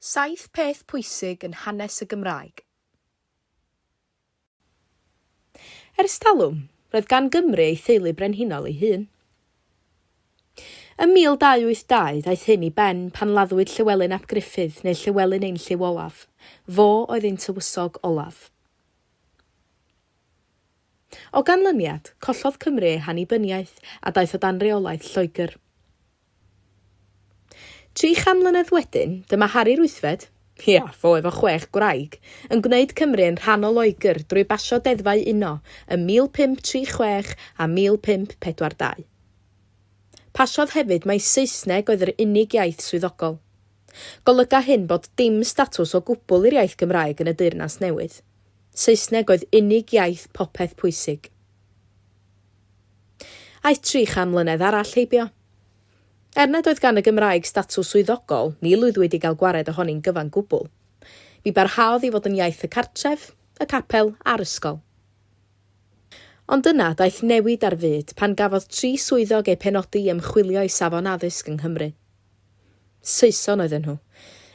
Saith peth pwysig yn hanes y Gymraeg. Ers talwm, roedd gan Gymru ei theulu brenhinol ei hun. Ym 1282 daeth hyn i ben pan laddwyd Llywelyn ap Gruffydd neu Llywelyn ein Llyw Olaf. Fo oedd ein tywysog olaf. O ganlyniad, collodd Cymru ei hannibyniaeth a daeth o dan reolaeth Lloegr. 300 mlynedd wedyn, dyma Harri'r Wythfed, ia, fo efo chwech gwraig, yn gwneud Cymru yn rhan o Loegr drwy basio deddfau uno ym 1536 a 1542. Pasiodd hefyd mai Saesneg oedd yr unig iaith swyddogol. Golyga hyn bod dim statws o gwbl i'r iaith Gymraeg yn y Deyrnas Newydd. Saesneg oedd unig iaith popeth pwysig. Aeth 300 mlynedd arall heibio. Er nad oedd gan y Gymraeg statws swyddogol, ni lwyddwyd i gael gwared ohoni'n gyfan gwbl. Mi barhaodd i fod yn iaith y cartref, y capel a'r ysgol. Ond yna, daeth newid ar fyd pan gafodd tri swyddog eu penodi i ymchwilio i safon addysg yng Nghymru. Saeson oedden nhw,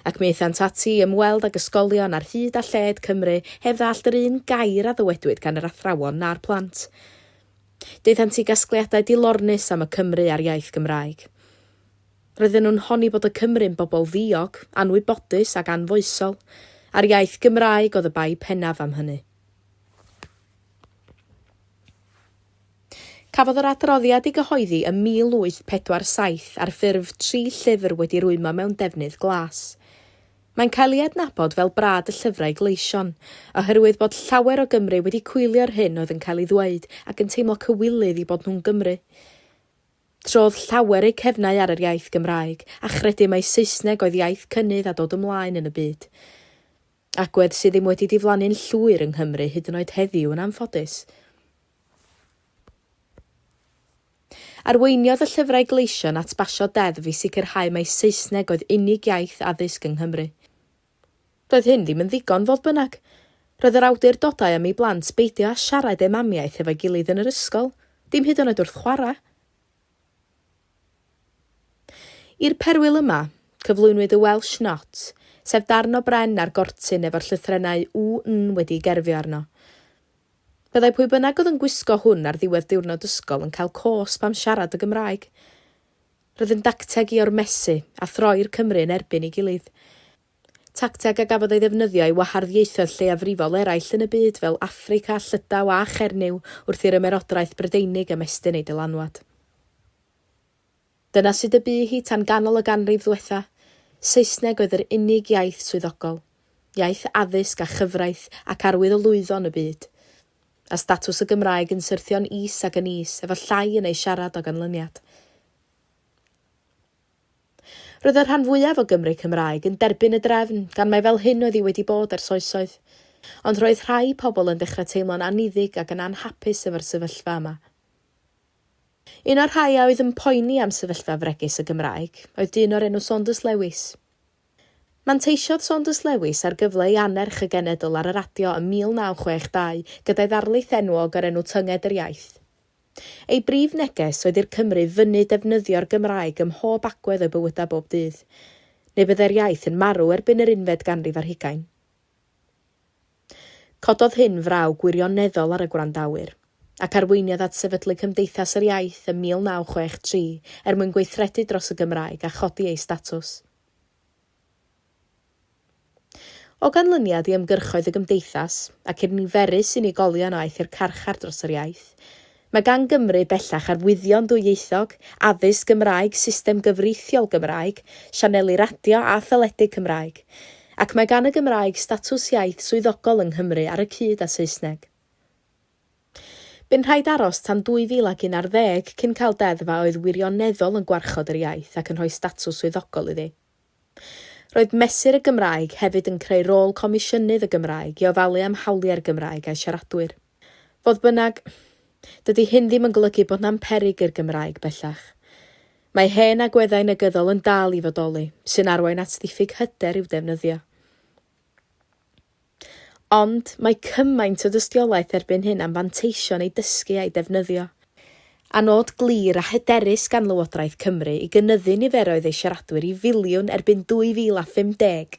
ac mi aethant ati i ymweld ag ysgolion ar hyd a lled Cymru heb ddallt yr un gair a ddywedwyd gan yr athrawon na'r plant. Daethant i gasgliadau dilornus am y Cymry a'r iaith Gymraeg. Roedden nhw'n honni bod y Cymry'n bobl ddiog, anwybodus ac anfoesol, a'r iaith Gymraeg oedd y bai pennaf am hynny. Cafodd yr adroddiad ei gyhoeddi ym 1847 ar ffurf tri llyfr wedi rwymo mewn defnydd glas. Mae'n cael ei adnabod fel Brad y Llyfrau Gleision, oherwydd bod llawer o Gymry wedi cwylio'r hyn oedd yn cael ei ddweud ac yn teimlo cywilydd i bod nhw'n Gymry. Trodd llawer eu cefnau ar yr iaith Gymraeg, a chredu mai Saesneg oedd iaith cynnydd a dod ymlaen yn y byd. Agwedd sydd ddim wedi diflannu'n llwyr yng Nghymru hyd yn oed heddiw yn anffodus. Arweiniodd y Llyfrau Gleision at basio deddf i sicrhau mai Saesneg oedd unig iaith addysg yng Nghymru. Doedd hyn ddim yn ddigon, fodd bynnag. Roedd yr awdurdodau am i blant beidio â siarad eu mamiaith efo'i gilydd yn yr ysgol, dim hyd yn oed wrth chwarae. I'r perwyl yma, cyflwynwyd y Welsh Not, sef darn o bren ar gortyn efo'r llythrennau U-N wedi'i gerfio arno. Byddai pwy bynnag oedd yn gwisgo hwn ar ddiwedd diwrnod ysgol yn cael cosb am siarad y Gymraeg. Roedd yn dacteg i ormesu a throi'r Cymry yn erbyn ei gilydd. Tacteg a gafodd ei ddefnyddio i wahardd ieithoedd lleiafrifol eraill yn y byd fel Affrica, Llydaw a Chernyw wrth i'r Ymerodraeth Brydeinig ymestyn ei dylanwad. Dyna sut y bu hi tan ganol y ganrif ddwetha. Saesneg oedd yr unig iaith swyddogol, iaith addysg a chyfraith ac arwydd o lwyddo yn y byd. A statws y Gymraeg yn syrthio'n is ac yn is, efo llai yn ei siarad o ganlyniad. Roedd y rhan fwyaf o Gymry Cymraeg yn derbyn y drefn, gan mai fel hyn oedd hi wedi bod ers oesoedd. Ond roedd rhai pobl yn dechrau teimlo'n anniddig ac yn anhapus efo'r sefyllfa yma. Un o'r rhai a oedd yn poeni am sefyllfa fregus y Gymraeg oedd dyn o'r enw Saunders Lewis. Manteisiodd Saunders Lewis ar gyfle i annerch y genedl ar y radio ym 1962 gyda'i ddarlith enwog o'r enw Tynged yr Iaith. Ei brif neges oedd i'r Cymry fynnu defnyddio'r Gymraeg ym mhob agwedd o'u bywydau bob dydd, neu byddai'r iaith yn marw erbyn yr unfed ganrif ar hugain. Cododd hyn fraw gwirioneddol ar y gwrandawyr, ac arweiniodd at sefydlu Cymdeithas yr Iaith ym 1963 er mwyn gweithredu dros y Gymraeg a chodi ei statws. O ganlyniad i ymgyrchoedd y Gymdeithas, ac i'r niferus unigolion a aeth i'r carchar dros yr iaith, Mae gan Gymru bellach arwyddion dwyieithog, addysg Gymraeg, system gyfreithiol Gymraeg, sianeli radio a theledu Cymraeg, ac mae gan y Gymraeg statws iaith swyddogol yng Nghymru ar y cyd â Saesneg. Bu'n rhaid aros tan 2011 cyn cael deddf a oedd wirioneddol yn gwarchod yr iaith ac yn rhoi statws swyddogol iddi. Roedd Mesur y Gymraeg hefyd yn creu rôl Comisiynydd y Gymraeg i ofalu am hawliau'r Gymraeg a'i siaradwyr. Fodd bynnag, dydy hyn ddim yn golygu bod 'na'm peryg i'r Gymraeg bellach. Mae hen agweddau negyddol yn dal i fodoli, sy'n arwain at ddiffyg hyder i'w defnyddio. Ond, mae cymaint o dystiolaeth erbyn hyn am fanteision ei dysgu a'i defnyddio. A nod glir a hyderus gan Lywodraeth Cymru i gynyddu niferoedd ei siaradwyr i filiwn erbyn 2050.